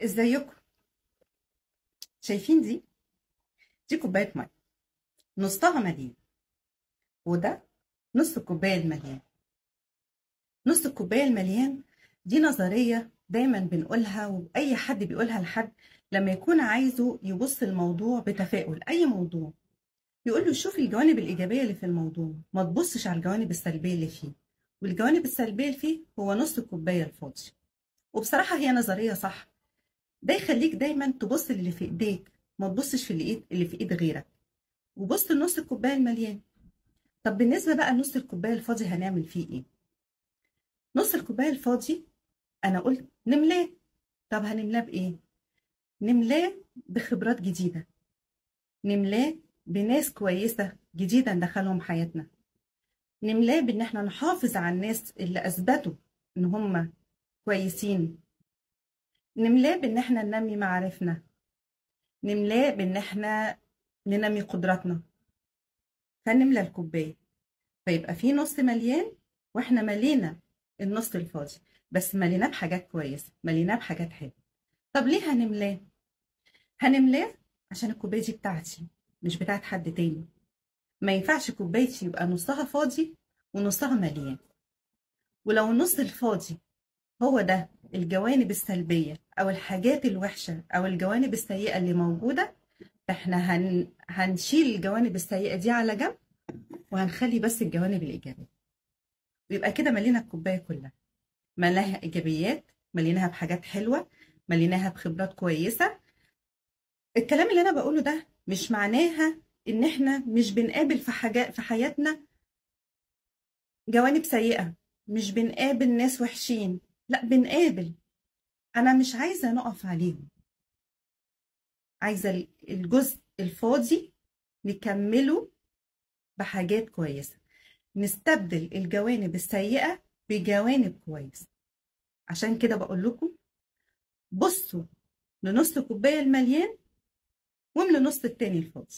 ازيكم؟ شايفين دي كوباية مية نصها مليان، وده نص الكوباية المليان. نص الكوباية المليان دي نظرية دايما بنقولها، واي حد بيقولها لحد لما يكون عايزه يبص الموضوع بتفاؤل. اي موضوع يقول له شوف الجوانب الايجابية اللي في الموضوع، ما تبصش على الجوانب السلبية اللي فيه. والجوانب السلبية اللي فيه هو نص الكوباية الفاضي. وبصراحة هي نظرية صح، ده يخليك دايما تبص للي في ايديك، ما تبصش في اللي في ايد غيرك، وبص لنص الكوباية المليان. طب بالنسبة بقى لنص الكوباية الفاضي هنعمل فيه ايه؟ نص الكوباية الفاضي انا قلت نملاه. طب هنملاه بايه؟ نملاه بخبرات جديدة، نملاه بناس كويسة جديدة ندخلهم حياتنا، نملاه بان احنا نحافظ على الناس اللي اثبتوا ان هم كويسين، نملاه بان احنا ننمي معارفنا، نملاه بان احنا ننمي قدراتنا. فنملى الكوباية فيبقى في نص مليان، واحنا ملينا النص الفاضي، بس مليناه بحاجات كويسة، مليناه بحاجات حلوة. طب ليه هنملاه؟ هنملاه عشان الكوباية دي بتاعتي مش بتاعت حد تاني. ما ينفعش كوبايتي يبقى نصها فاضي ونصها مليان. ولو النص الفاضي هو ده الجوانب السلبية او الحاجات الوحشة او الجوانب السيئة اللي موجودة، فاحنا هنشيل الجوانب السيئة دي على جنب، وهنخلي بس الجوانب الايجابية. ويبقى كده ملينا الكوباية كلها، ملاها ايجابيات، مليناها بحاجات حلوة، مليناها بخبرات كويسة. الكلام اللي انا بقوله ده مش معناها ان احنا مش بنقابل في حاجات في حياتنا جوانب سيئه، مش بنقابل ناس وحشين، لا بنقابل. انا مش عايزه نقف عليهم، عايزه الجزء الفاضي نكمله بحاجات كويسة، نستبدل الجوانب السيئة بجوانب كويسة. عشان كده بقول لكم بصوا لنص الكوباية المليان واملوا نص التاني الفاضي.